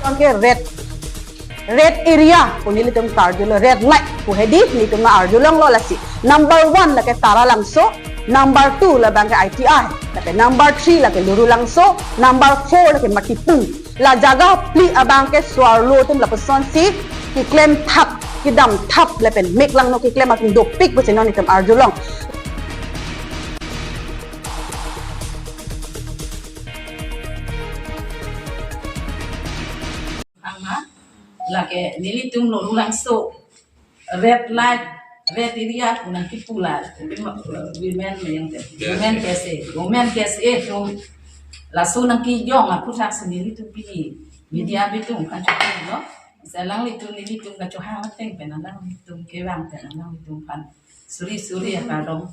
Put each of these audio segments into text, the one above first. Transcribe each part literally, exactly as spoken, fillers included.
Abang ke red, red area pu nelitum karjulo, red light pu hedi nelitum nang-arjulonglo lasi. Number one lake Taralangso, number two labang ke I T I, lake number three lake Lurulangso, number four lake Matipung. La jaga phli abang ke so-arlo atum lapusonsi keklem thap, kedam thap lapen mek langno keklem atum dopik pusi non itum arjulong. Aha, lake nelitum Lurulangso red light, red area pu nangkepu la, women yang te, women K S A, women K S A atum laso nangkejong aphuthaksi nelitum pini media abitum kachoklo. Selanglitum nelitum kachohang ateng pen alanglitum kevang pen alanglitum aphan suri suri akardom,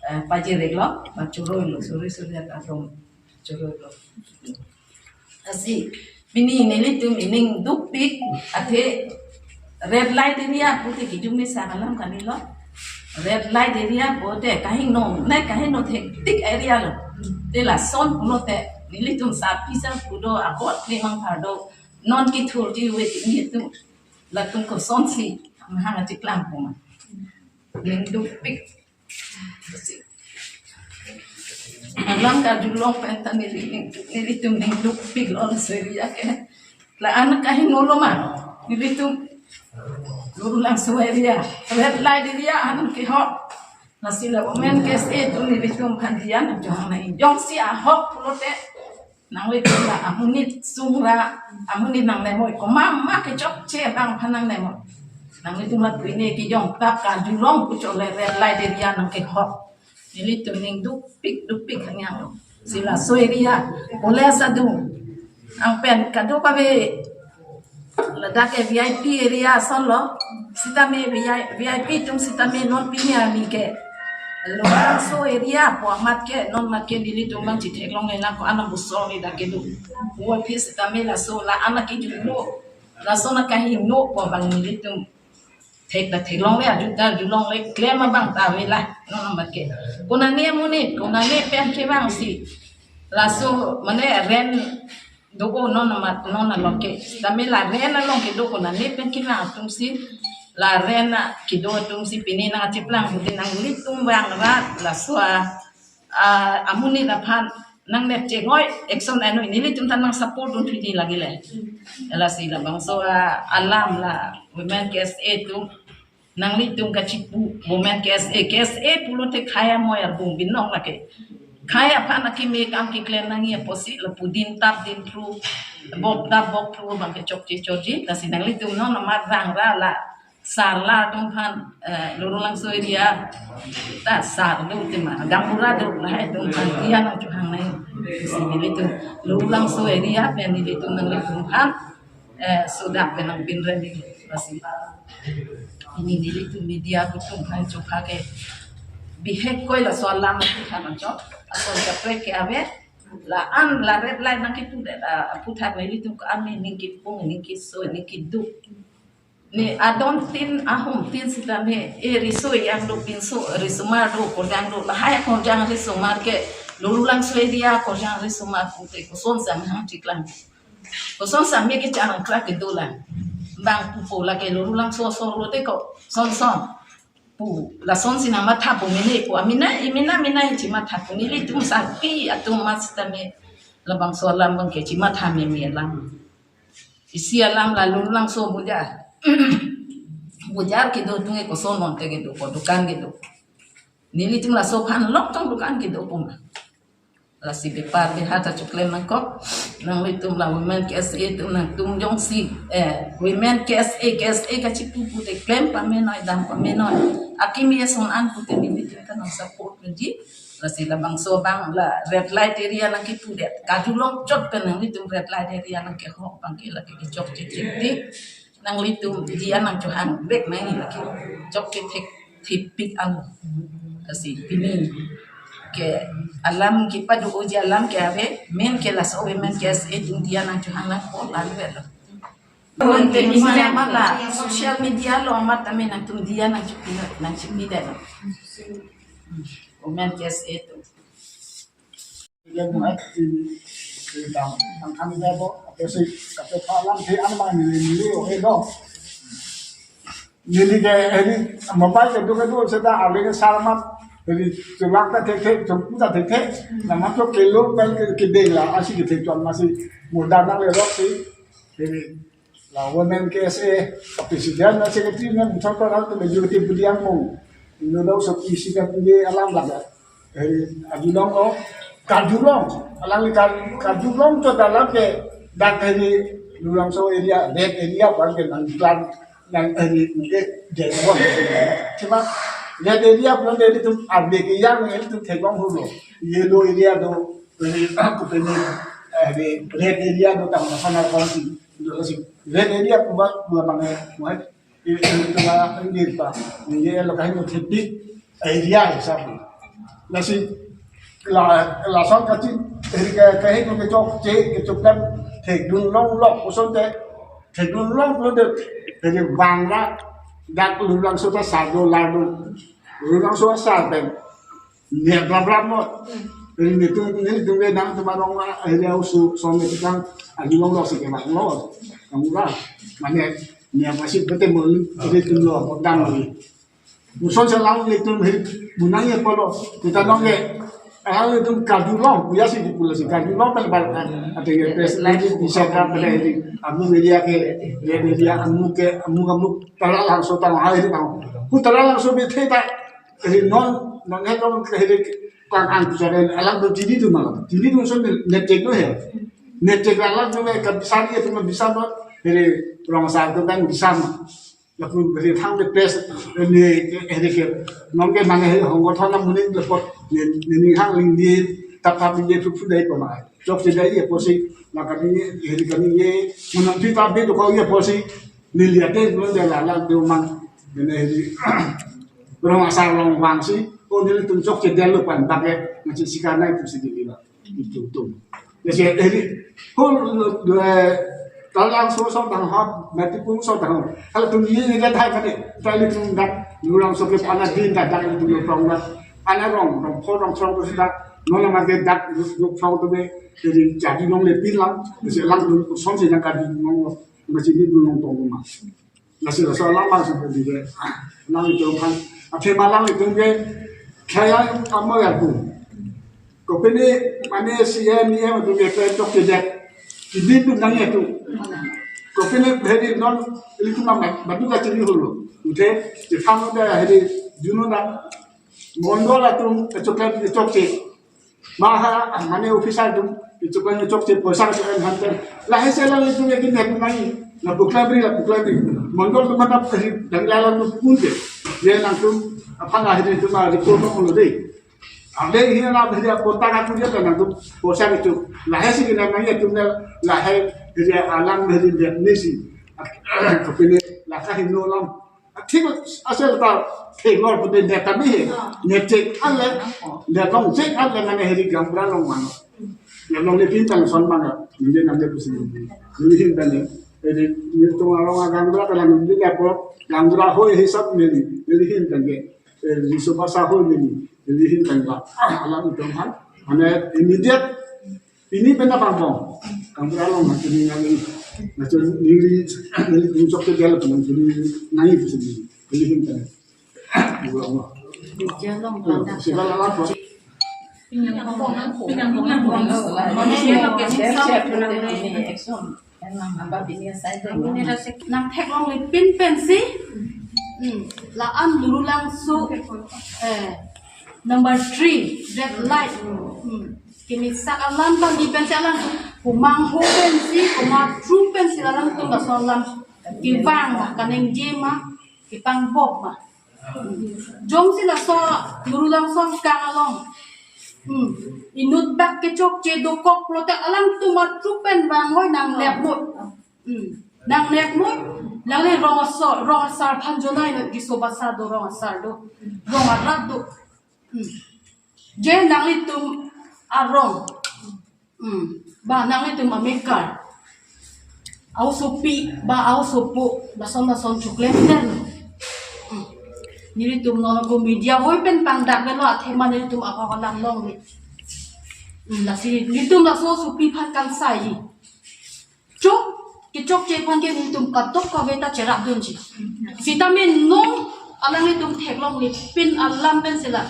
eh, pajireklo, pachuroilo, suri suri akardom churoilo. Lasi pini nelitum ining dukpik, athe red light area pute kijumni sang alam kanilo. Red light area pute kahingno, ne kahingno thektik area lo. Te lason pulote nelitum sapi sa pudo abot limang phar do, non kithurji ave nelitum, latum kosonsi mahang achiklang puma. Ning dukpik. Alang karjulong pen ta neli, nelitum ning dukpik lo laso area ke. La-an kahingno lo ma, nelitum Lurulangso area, red light area an kehok. Lasi la women K S A atum nelitum aphan diya nangchohang nang, jongsi ahok pulote nanglitum la amonit sung ra, amonit nangnevoi, komat ma kechokche abang aphan nangnevoi. Nanglitum la pine kejong ta karjulong pu chole, red light area nangkehok. Nelitum ning dukpik dukpik hanyang lo. Si laso area, college adung, angpen kadokave ladak ke V I P area ason lo. Sitame V I, V I P atum sitame non pini arni ke Lurulangso area pu amat ke non mat ke nelitum abang chitheklongle nang ko-an abusong ni dak kedo. Pu aphi sitame laso la-an akejutlo, laso nang kahingno pu abang nelitum thek ta theklongle, ajut ta arjulongle, klem abang ta ave la non amat ke. Konane amonit, konane pen kevangsi laso mane rent do-o non amat, non along ke. Tame la rent along kedo konane pen kevang atumsi, la rent a kedo atumsi pini nangchiplang pute nanglitum vang ra laso a, a, amonit aphan nangnep chengoi action anoi, nelitum ta nang support dun thuji lagi le. Lasi labangso a, alam la women K S A atum, nanglitum kachipu, women K S A, K S A pulote khei amoi arbung binong lake. Khei aphan akimi kam keklem nangji apotsi lapu din tap din phru, bok tap bok phru abang ke chokche choji, lasi nanglitum non amat vang ra la sar la atum aphan, eh, Lurulangso area ta sar do tema, gaonbura do, lahai atum aphan diya nangchohang nang. Lasi nelitum Lurulangso area pen nelitum nanglitum aphan, eh, sodak pen nangpinre ni pasi. Pini nelitum media atum aphan chokha ke bihek koi laso alam aphan chok. Ason kaprek ke ave, la-an la red light nangketu det, ah, aphuthak nelitum ke ami ning kipung, ning kiso, ning kiduk. Ne adon tin ahum tin sitame, e riso yang do, pinso risomar do, korjang do, lahai korjang risomar ke, Lurulangso area korjang risomar pute kosonsi amahang chiklang. Kosonsi ame kecharang krak kedo lang. Bang pupo lake Lurulangso asor lote koson son pu, lasonsi nangmathapo mene pu, amena, imena, mena chimathapo, nelitum sapi atum amat sitame labangso alam abang ke chimatha meme alam. Isi alam la Lurulangso bojar. Bojar kedo atum ke koson non te kedo, ko dukan kedo. Nelitum laso aphan longtong dukan kedo puma. Lasi bepar beha ta choklem nangkok. Nanglitum la women K S A atum nangtum jongsi, eh, women K S A, K S A kachipu pute klem pamenoi, dam pamenoi. Akimi ason an pute nelitum ta nang support nangji. Lasi labangso abang la red light area nangkepu det. Kajulong chot pen nanglitum red light area nangkehok abang ke lake kechokche chiktik. Nanglitum diya nangchohang vek nangji lake. Chokche thekthipik ang. Lasi pini ke alam kepado-oji alam ke ave, main ke laso women K S A atum diya nangchohang nangpo lang velo. Ante media mala, social media lo amat tame nangtum diya nangchipi, nangchipi det lo. Women K S A atum. Tang tang kan dia bo, apa sih, kata Pak Lam, si anu mang nili nili, oke dong. Nili ke, ini mobile ke dua dua sudah, alih ke sarmat, jadi tulang tak tek tek, jumpu tak tek tek, nama tu kilo kan ke kedeng lah, asik ke tek tuan masih muda nang lerok sih, jadi lawan main ke se, tapi si dia masih kecil kan, contoh kalau tu baju kecil beli yang mau, ini dong sok isi kan dia alam lah ya. Hei, ajulong lo, kajulong. Alangli ka-, kajulong to dalam ke, dak hei, Lulangso area, red area, bukan ke nang plan, nang hei, mungkin, Jaipur. Cuma, red area, bukan dari itu, ada ke yang, itu tegong hulu. Yellow area do, hei, aku tanya, hei, red area do, tang sana kongsi. Red area, bukan, bukan mana, bukan. Itu, itu lah, ini, Pak. Ini lo kahin mo thepi area hisap. Lasi, la, lason kachin, hei, ka, kahin mo kechokche, kechokdam, thekdun longlok, kosonte, thekdun longlo de, hei, bangla, dak Lulangso ta sado lado, Lulangso sa ben, ne bla bla mo. Hei, netum, netum ke nangtum arong la, hei, ausu, som netum, ajulong lo si ke bang lo. Kamu lah, mane, ne masih betul mo, hei, tum lo, dam lagi. Muson sa lang netum, hei, bunang ye polo. Kita nong ke, ah, netum kajulong, kuya si di pula si kajulong pel bal kan. Ada ye pes lagi bisa kan pada ini. Amu media ke, ye media amu ke, amu, amu, tala Lulangso tala hai di tang. Ku tala Lulangso bi theta, hei, non, non hei, non hei, kang ang tu sare alam tu tini tu malam. Tini tu son ne tek tu hei. Ne tek alam tu hei, kan bisa ni tu bisa tu. Hei, rong sa tu kan bisa ma. Lapu hei, thang de pes, ne, hei, ke. Nong ke mane hei, hong ko thon na muning lepot, ne, ne, ne hang ling di, tap tap di, tu tu dai ko ma. Chokche dai ye posi, na kami ye, hei, kami ye, munang pi tap bi tu ko ye posi, neli ate, mun de la la, de mang, ne, hei, rong asar long vang si, o nelitum chokche delo pan bak ke, nasi sikar nai tu si di la. Itu tu. Jadi, jadi, hul, eh, talang so so tang hap, mati pun so tang hap. Kalau tu ni ni kan hai kan, tali tu dak, Lulangso ke pana din dak, dak tu prong dak. Ana rong, rong pho rong song tu dak, nona ma ke dak, ruk song tu be, jadi jadi nong le pin lang, jadi lang tu song si nang kadi nong, masih ni tu nong tong ma. Lasi laso alam masih berdiri. Nang itu kan. Athema lang itu ke. Kaya amo ya tu. Kopine mane C M, E M tu ke ke tok ke dek. Kidin tu nang ya tu. Kopine hei non ili tu mama batu ka chili hulu. Uthe, di phang da hei juno da. Mondol atum chokche chokche. Maha, mane officer atum, itu kan chokche poisa ke kan hantar. Lahai se lang itu yakin ya tu nai. Na bukla beri, na bukla beri. Mondol tu mana peri, dan lalang tu pun ke. Ye nangtum, apa lah itu tu mah report tu mulu deh. Ada ini lah beri kota aku dia kan nangtum poisa itu. Lahai si kena nai itu na lahai dia alang dari dia ni si. Kopine lahai no lam. Thik asel ta theklor pute ne kami he. Ne chek ale, ne long chek ale mane hei gaonbura along mano. Ne longle pin tang son mano. Ninde nande pusi. Nelihin tane. Hei netum arong gaonbura kalang ninde ne ko gaonbura hoi hisap neli. Nelihin tane. Hei Riso Bhasa hoi neli. Nelihin tane la. Alam itu kan. Mane immediate Pini pen na pangpong. Gaonbura along na pini nang ini. Na chun ningri, ningri tum chokche delo pen pini nang ini pini. Pini hin kan. Dua mo. Jalong pada. Sila lala po. Nang theklongle pin pensi. Hmm. La-an Lulangso. Eh. Number three, red light. Hmm. Kimisak alam bang di pensi alam. Kumang ho pensi, kuma tru pensi alam tum laso alam. Kevang ma, kaningje ma, kepangbok ma. Hmm. Jongsi laso Lulangso kang along. Hmm. Inut bak kechokche dokok pulote alam tum ma tru pen vang hoi nang lep mut. Hmm. Nang lep mut, nang le rong asar, rong asar aphan jonai na Riso Bhasa do rong asar do. Rong arat do. Hmm. Je nanglitum arong. Hmm. Ba nanglitum amekar. Aosopi, ba aosopo, lason lason choklemden. Hmm. Nelitum non ko media hoi pen pangdak lo athema nelitum ahok alam longle. Lasi nelitum laso sopi aphan kangsai. Chok, kechokche aphan ke nelitum kadokave ta cherapdunji. Sitame non alanglitum theklongle pin alam pen sila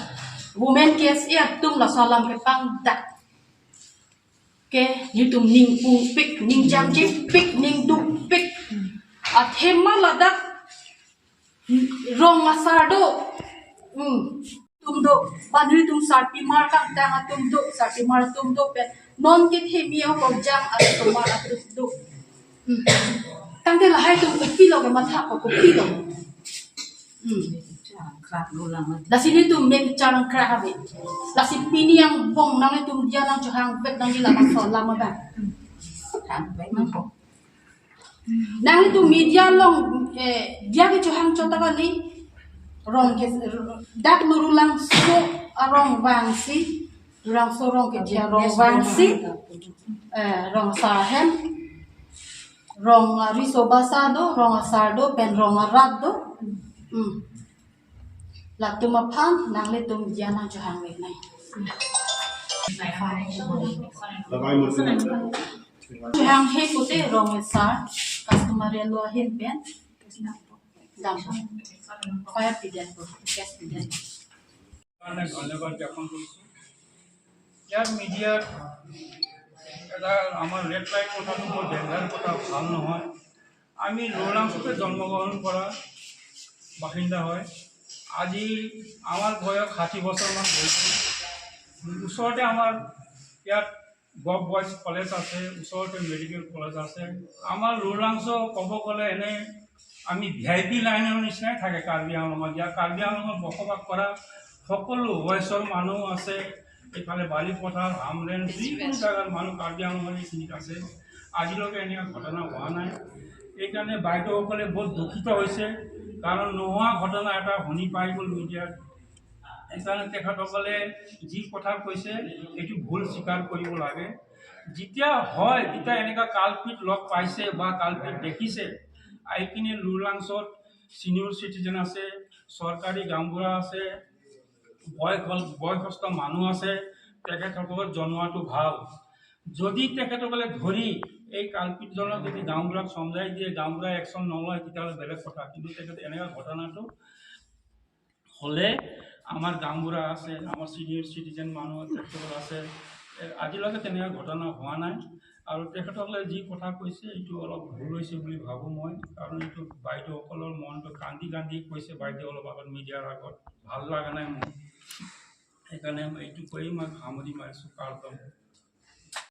women K S A atum laso alam kepangdak ke nelitum ning pupik, ning jangjepik, ning dukpik. Athema ladak rong asar do. Hmm. Atum do, ba nelitum sarpimar kangtang atum do, sarpimar atum do pen non kethemi ako jang atum mar atum do. Hmm. Tangte lahai atum kopilo kematha ko, kopilo. Hmm. Lasi nelitum mek charang kra habe. Lasi pini angbong nanglitum dia nangchohang vek nangji laso alam abang. Nanglitum media along, eh, dia kechohang chot ta kali, rong ke, dak Rulangso arong vangsi, Rulangso rong ke dia rong vangsi, eh, rong asar ahem, rong ariso basa do, rong asar do, pen rong arat do. Hmm. Latum aphan nanglitum dia nangchohang vek nai. Chohanghe pute rong asar customary law ahin pen dam. Fire pidetpo, gas pidetpo. কাৰণে ধন্যবাদ জ্ঞাপন কৰিছোঁ। ইয়াত মিডিয়াৰ এটা আমাৰ red light কথাটো বৰ ডেঞ্জাৰ কথা, ভাল নহয়। আমি লৌৰাংচতে জন্মগ্ৰহণ কৰা বাসিন্দা হয়। আজি আমাৰ বয়স ষাঠি বছৰমান হৈছে। ওচৰতে আমাৰ ইয়াত গভ বইজ কলেজ আছে, ওচৰতে মেডিকেল কলেজ আছে। আমাৰ লৌৰাংচ ক'ব গ'লে এনে আমি ভি আই পি লাইনৰ নিচিনাই থাকে কাৰ্বি আংলঙত। ইয়াত কাৰ্বি আংলঙত বসবাস কৰা সকলো বয়সৰ মানুহ আছে। এইফালে বালিপথাৰ, হামৰেণ, যিকোনো জাগাৰ মানুহ কাৰ্বি আংলঙত এইখিনিত আছে। আজিলৈকে এনেকুৱা ঘটনা হোৱা নাই। এইকাৰণে বাইদেউসকলে বহুত দুখিত হৈছে, কাৰণ নোহোৱা ঘটনা এটা শুনি পাই গ'ল মিডিয়াত। সেইকাৰণে তেখেতসকলে যি কথা কৈছে, এইটো ভুল স্বীকাৰ কৰিব লাগে। যেতিয়া হয়, যেতিয়া এনেকুৱা কালপিত লগ পাইছে বা কালপিত দেখিছে, আহি কিনে লৌৰাংচত ছিনিয়ৰ চিটিজেন আছে, চৰকাৰী গাঁওবুঢ়া আছে, বয়স-, বয়সস্থ মানুহ আছে, তেখেতসকলক জনোৱাটো ভাল। যদি তেখেতসকলে ধৰি এই কালপিতজনক যদি গাঁওবুঢ়াক চমজাই দিয়ে, গাঁওবুঢ়াই একশ্যন নলয়, তেতিয়াহ'লে বেলেগ কথা। কিন্তু তেখেতে এনেকুৱা ঘটনাটো হ'লে আমাৰ গাঁওবুঢ়া আছে, আমাৰ ছিনিয়ৰ চিটিজেন মানুহ তেখেতসকল আছে। এ, আজিলৈকে তেনেকুৱা ঘটনা হোৱা নাই। আৰু তেখেতসকলে যি কথা কৈছে, এইটো অলপ ভুল হৈছে বুলি ভাবোঁ মই, কাৰণ এইটো বাইদেউসকলৰ মনটো কান্দি কান্দি কৈছে। বাইদেউ অলপ আগত মিডিয়াৰ আগত ভাল লগা নাই মোৰ, সেইকাৰণে মই এইটো কৈয়ে মই সামৰি মাৰিছোঁ। কাৰ্যক্ৰম